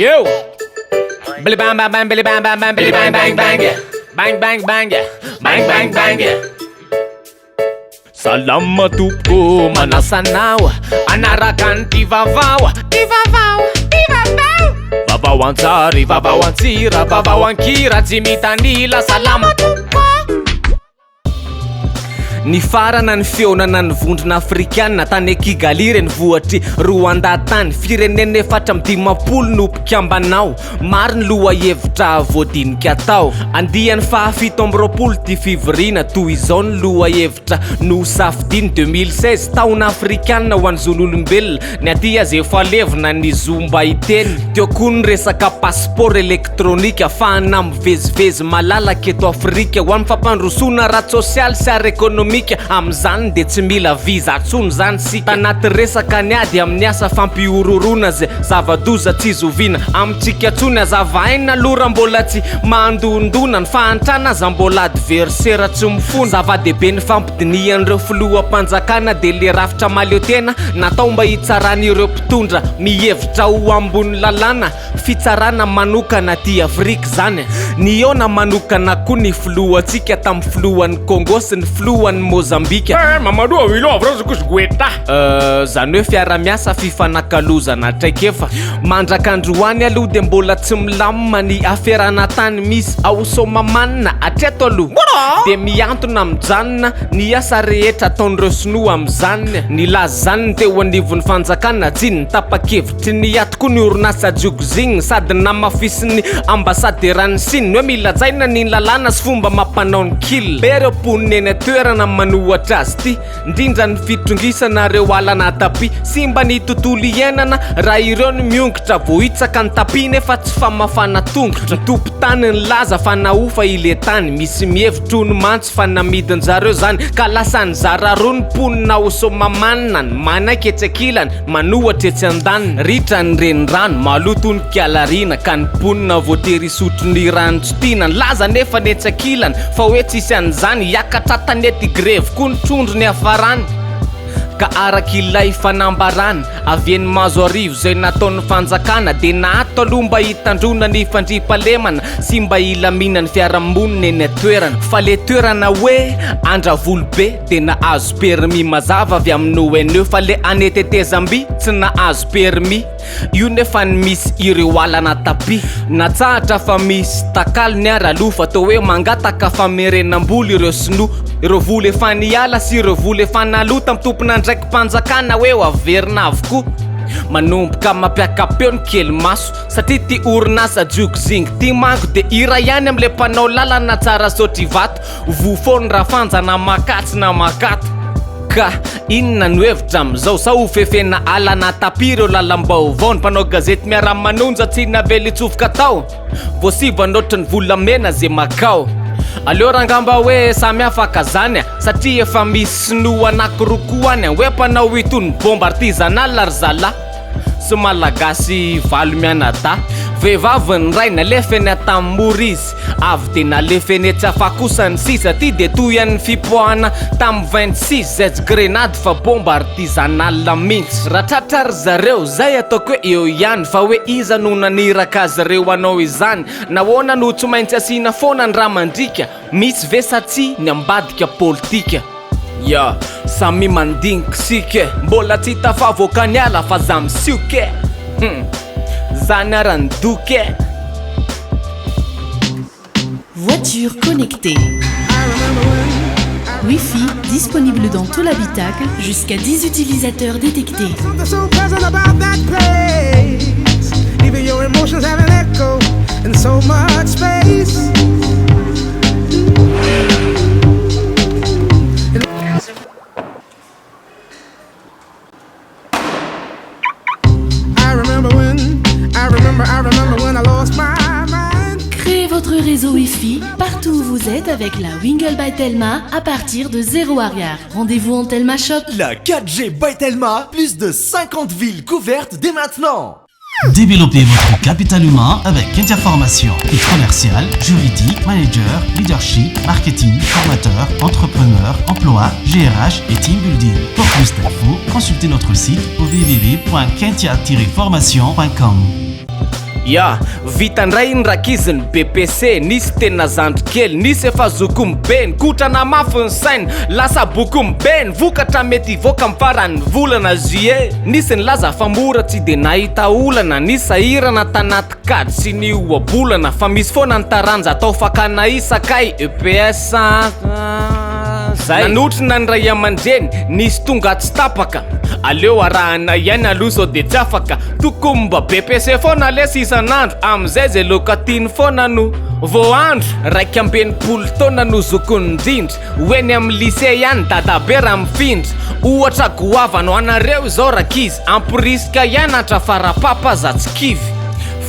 Yo! Billy bang bang bang billy bang bang bang billy bang bang bang bang bang bang bang bang bang. Salama tompoko, manasa anao hanaraka an'ity vaovao, ty vaovao, ty vaovao. Vaovao an-tsary, vaovao an-tsira, vaovao an-kira, tsy mitanila. Salama tompoko. Nifarana ny fihaonana ny Vondrona Afrikana tany Kigali, renivohitr'i Rwanda tany. Firenena 54 no mpikambana ao. Maro ny lohahevitra voadinika tao. Andiany faha 27 ity fivoriana, toy izao ny lohahevitra nosafidiany, 2016, taona afrikana ho an'ny zon'olombelona, ny aty aza efa levona ny zo mba hiteny. Teo koa ny resaka passeport elektronika ahafahana mivezivezy malalaka eto Afrika ho an'ny fampandrosoana ara-tsosialy sy ara-ekonomika, amin'izany dia tsy mila visa intsony izany isika. Tanaty resaka ny ady amin'ny asa fampihorohoroana izay zava-doza tsy zoviana amintsika intsony, hazavaina aloha raha mbola tsy mandondona, ny fahantrana aza mbola adversaire tsy mifona. Zava-dehibe ny fampidinihan'ireo filoham-panjakana dia le rafitra mahaleotena natao mba hitsarana ireo mpitondra mihevitra ho ambony lalàna. Fitsarana manokana aty Afrika izany. Nihaona manokana koa ny filohantsika tamin'ny filohan'i Congo sy ny filohan'i Mozambika. Eh, Mamadou Awilo Avrozokus Guetta. Euh, zany hoe fiara-miasa fifanakalozana traikefa. Mandrak'androany aloha dia mbola tsy milamina ny aferana tany misy ao Soamahamanina hatreto aloha. Dia mihantona mijanona ny asa rehetra ataon'ireo sinoa amin'izany. Nilaza izany ny teo anivon'ny fanjakana, tsy ny tapa-kevitra. Tsy niato koa ny orinasa Jiuxing sady namafisin'ny ambasaderan'i Sina hoe mila hajaina ny lalàna sy fomba mampanao ny kil. Be ireo mponina eny an-toerana manohatra azy ity, indrindra ny fitrongisana ireo alana tapis. Simba ny tontolo iainana raha ireo no miongotra, voahitsaka ny tapis nefa tsy famafana tongotra. Ny tompon-tany nilaza fa nahofa ilay tany, misy mihevitra hono mantsy fa namidin-jareo izany ka lasa nizara roa ny mponina ao Soamahamanina, ny manaiky etsy ankilany, Manohatra etsy andaniny, ritra ny renirano, maloto ny kialarina ka ny mponina voatery hisotro ny rano tsy tiana. Nilaza anefa ny etsy ankilany fa hoe tsisy an'izany, hiakatra an-tanety grevy koa ny trondro niafarany. Ka araka ilay fanambarana avy eny Mahazoarivo izay nataon'ny fanjakana dia naato aloha mba hitandroana ny fandriampahalemana sy mba hilaminan'ny fiarahamonina eny an-toerana. Fa le toerana hoe Andravolobe dia nahazo permis mazava avy amin'ny ONE fa le any tetezamby tsy nahazo permis io nefa ny misy ireo alana tapis natsahatra fa misy takalony ary aloha fa toa hoe mangataka famerenam-bola ireo sinoa ireo vola efa niala sy ireo vola efa naloa tamin'ny tompon'andraiki-panjakana hoe ho averina avokoa manomboka mampiaka-peo ny kely maso satria ty orinasa Jiuxing ty manko dia iray ihany amin'ilay mpanao lalana tsara Sotrivato Voa foana Rafanja na makatsy na makato. Ka inona no hevitra amin'izao? Sa ho fefena ala na tapis ireo lalam-baovao? Ny mpanao gazety miara-manonja tsy navela hitsofoka tao. Voasivana ohatry ny volamena ze makao. Aleo rangamba hoe samy afaka zany a! Satria efa misy sinoa anakiroa koa any a! Hoe mpanao itony bombe artisanal ry zalahy. Sy malagasy valo mianadahy. Vehivavy ny ray, nalefa eny Antanimora izy. Avy dia nalefa eny Tsiafahy kosa ny sisa. Ty dia toy an'ny fipoahana tamin'ny 26 zay tsy grenady fa bomba artisanal mintsy. Raha tratra ry zareo, zay ataoko hoe eo ihany. Fa hoe iza no naniraka azy ireo hanao izany? Nahoana no tsy maintsy asiana foana ny rà mandriaka? Misy ve sa tsia ny ambadika politika? Ya, samy mandinika isika e! Mbola tsy tafavoaka ny ala fa za misioka e! Hum, zany ara ny doka e! Voiture connectée. Wi-Fi disponible dans tout l'habitacle jusqu'à 10 utilisateurs détectés. Créez votre réseau Wi-Fi partout où vous êtes avec la Wingle by Telma à partir de 0 arrière. Rendez-vous en Telma Shop. La 4G by Telma, plus de 50 villes couvertes dès maintenant. Développez votre capital humain avec Kentia Formation. Commercial, juridique, manager, leadership, marketing, formateur, entrepreneur, emploi, GRH et team building. Pour plus d'infos, consultez notre site au www.kentia-formation.com. Ya, vita ndray iny rankizy ny BPC, nisy tena zandry kely, nisy efa zoky be, nikotrana mafy ny saina, lasa boky be, ny vokatra mety hivoaka amin'ny faran'ny volana juillet. Nisy nilaza fa mora tsy de nahita olana, nisy sahirana tanaty kajy sy ny ohabolana, fa misy foana ny taranja atao fakana isa kay, EPS zay. Nanotrona ny ray aman-dreny, nisy tonga tsy tapaka, aleo arahana ihany aloha sao de tsy afaka, tokony mba BPC foana lesy isan'andro, amizay zay laoka tiany foana no voahandro. 61 taona no zokiny indrindra, ho eny amin'ny lycée ihany dadabe raha mifindra, ohatra goavana ho anareo izao rankizy, amporisika hianatra fa rapapa aza tsy kivy.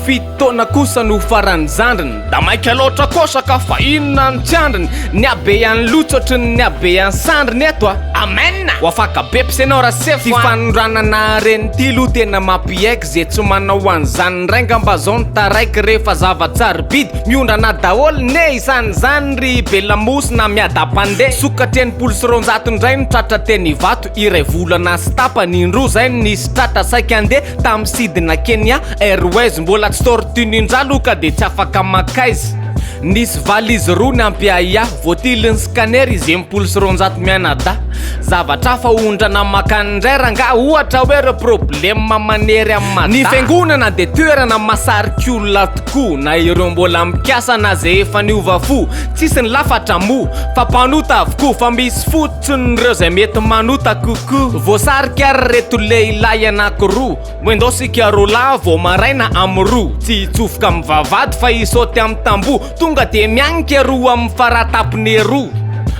7 taona kosa no faran'ny zandriny, da maika loatra kosa ka fa inona no tsy andriny, ny habean'ny loha tsy ohatrin'ny ny habean'ny sandriny eto a! Amen! Ho afaka beps ianao rasefo a! Ty fanoranana harena ty aloha tena mampiaiky ze tsy manao an'izany ndray ngamba zao no taraiky rehefa zava-tsarobidy miondrana daholo ne isan'izany ry be lamosina miadam-pandeha sokatra 260 ndray no tratra teny Ivato iray volana sy tapany indroa zay no nisy tratra saika andeha tamin'ny sidina Kenya Airways mbola tsy tortue ninja aloha ka dia tsy afaka mankaiza. Nisy valizy roa nampiahiahy, voatilin'ny scanner izy 260 mianadahy. Zavatra hafa ondrana makany indray rangahy, ohatra hoe ireo problème manery amin'i Mada. Ny fiangonana dia toerana mahasarika olona tokoa, na ireo mbola mikasa na izay efa niova fo. Tsisy ny lafatra moa, fa mpanota avokoa, fa misy fotsiny ireo izay mety manota kokoa. Voasarika ary ireto lehilahy anankiroa. Hoendaosika roalahy vao maraina amin'ny roa. Tsy hitsofoka amin'ny vavahady fa hisaoty amin'ny tamboho. Tonga dia mianika roa amin'ny faratapony eroa.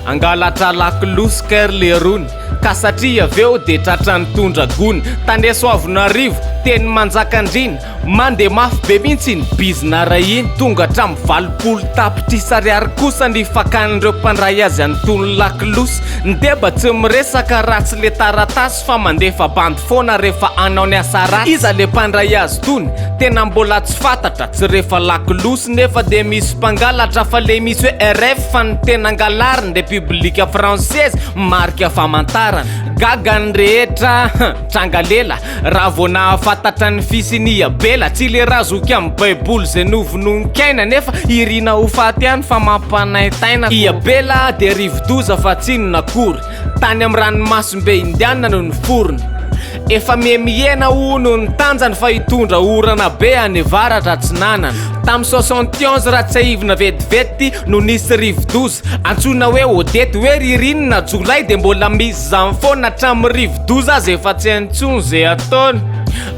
Hangalatra lakolosy kay ry lerony. Ka satria avy eo dia tratra nitondra gony. Tany Soavinarivo, teny Manjakandriana. Mandeha mafy be mihitsy iny bizina ray iny. Tonga hatramin'ny 80 tapitrisa ariary kosa ny fakan'ireo mpandray azy an'itony lakolosy. Ny deba tsy miresaka raha tsy le taratasy. Fa mandefa bandy foana refa anao ny asa ratsy. Iza le mpandray azy tony? Tena mbola tsy fantatra, tsy refa lakolosy nefa de misy mpangalatra fa le misy hoe RF fa ny tena angalariny Repiblika Fransezy marika famantarana. Gaga ny rehetra hein, tranga lela raha vao nahafantatra ny fisian'i Abela, tsy le razoky amin'ny baiboly zay novonoin-kaina nefa irina ho faty ihany fa mampanaintaina. I Abela dia rivodoza fa tsy inona akory. Tany amin'ny ranomasimbe Indiana no niforona. Efa miha-mihena hono ny tanjany fa hitondra orana be any avaratra atsinanana. Tamin'ny 71 raha tsiahivina vetivety no nisy rivodoza antsoina hoe Odette, hoe ririnina jolay dia mbola misy izany foana hatramin'ny rivodoza aza efa tsy hainy intsony izay ataony.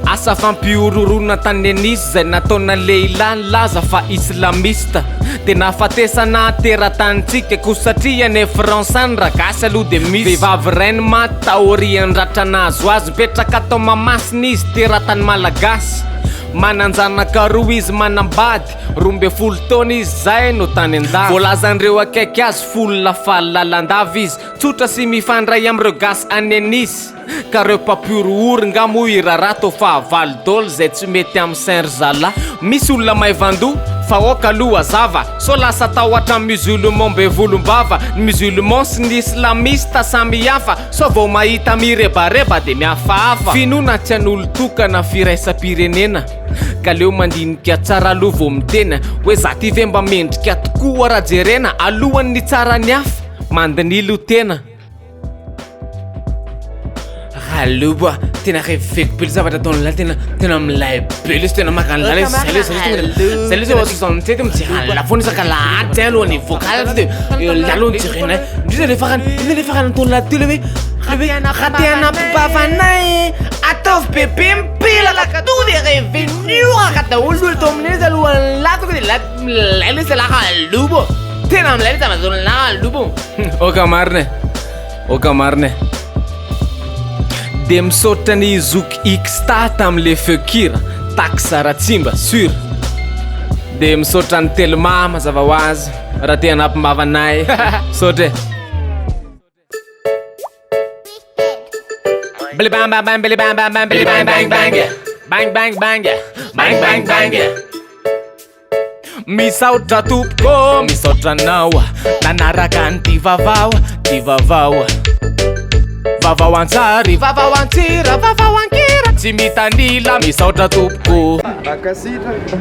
Asa fampihorohoroana tany Nice izay nataona lehilahy nilaza fa islamiste dia nahafatesana teratanintsika koa satria any France any raha gasy aloha dia misy vehivavy iray no maty taorian'ny ratra nahazo azy mipetraka tao Mahamasina izy teratany malagasy manan-janaka roa izy manambady 12 taona izy izay no tany an-dafy voalazan'ireo akaiky azy f'olona faly lalandava izy tsotra sy mifandray amin'ireo gasy any Nice. Ka reo mpampihorohoro nga moa i Rara tô fahavalo dol zay tsy mety am sain ry zalah. Misy olona maivandoha fa aoka aloha hazava sao lasa tahotra am musulman be volombava, ny musulman sy ny islamiste samy hafa sao vao mahita mirebareba de mihafahafa. Finoana tsy an'olon-tokana firaisam-pirenena ka leo mandinika tsara aloha vao miteny hoe za ty ve mba mendrika tokoa raha jerena alohan'ny hitsara ny hafa mandinilo tena. Ralou a, tena reveko be le zavatra ataon'lah tena tena milay be lesy tena maka an'lah lesy zay lesy zay lesy zay lesy eo 67 mijery an'lah foana isaka alahady zay alohan'ny vocal to de lah aloha no jerena indrindra le farany indrindra le farany ataon'lah teo le hoe le hoe raha te hanampy anay ataovy bebe mipelaka to de revenio raka daholo olo tao amin'iny izy alohan'lah tonga de lah milay lesy lah ralou bo tena milay le zavatra ataon'lah ralou bo. Oka marina e! Oka marina e! De misaotra ny zoky Xta tamle feon-kira, Tax Ratsimba, sur. De misaotra an'i Telma mazava ho azy raha te hanampim-bava anay. Misaotra e! Bili bang bang bang bili bang bang bang bili bang bang bang bang bang bang bang bang bang. Misaotra tompoko, misaotra anao nanaraka an'ity vavao, ty vavao. Vavao an-tsary, vavao an-tsira, vavao an-kira. tsy mitanila. Misaotra tompoko. Mankasitraka.